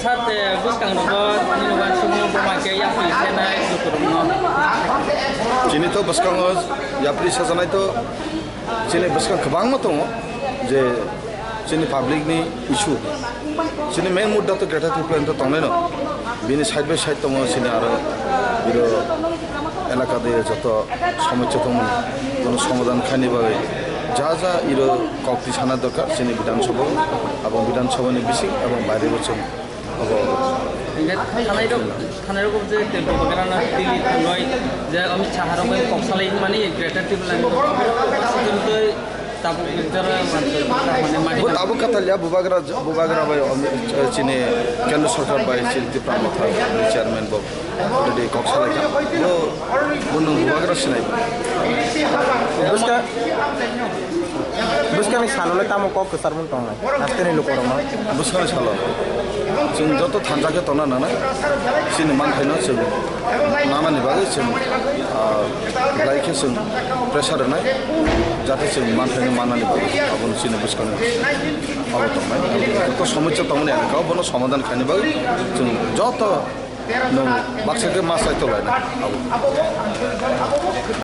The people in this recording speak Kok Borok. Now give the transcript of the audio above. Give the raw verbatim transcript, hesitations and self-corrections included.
Sir, te bwskang rogo nini uansukmung buma khe yapri khenai joto rokno. Chini to bwskango yapri sajanai to chini bwskang kwbangma tongo je chini public ni issue. Chini main mudda to Greater Tipraland to tongnai no. Bini side by side tongo chini aro biro elaka de joto somosya tongmani, bono somadhan khaini bagwi ja ja iro kok tisana dorkar chini Bidhan Sabha, abo Bidhan Sabha ni bising abo baire bo chwng abo Hingke thanai rok, thanai rok je te Bubagra no Delhi thangnai je Amit Shah rok bai kok salai mani Greater Tipraland ni tabuk jora mani bo tabuk katalya Bubagra, Bubagra bai Amit, chini Kendra Sarkar bai chini Tipra Motha chairman bo already kok salai kha. Bo, bo nung Bubagra sinai. Bwska, bwskani salo le tamo kok kwcharmung tongnai? Hasteni lukorokno. Bwskani salo. Chwng joto thansa khe tongna nangnai. Chini manthaino chwng nanani bagwi chwng, ah, belai khe chwng pressure rwnai. Jate chwng manthaino mannani bagwi. Abono chini bwskani abo tongnai. Joto somosya tongmani elaka, bono somadhan khaini bagwi chwng joto nwng baksa khe ma sai tonglainai. Abo.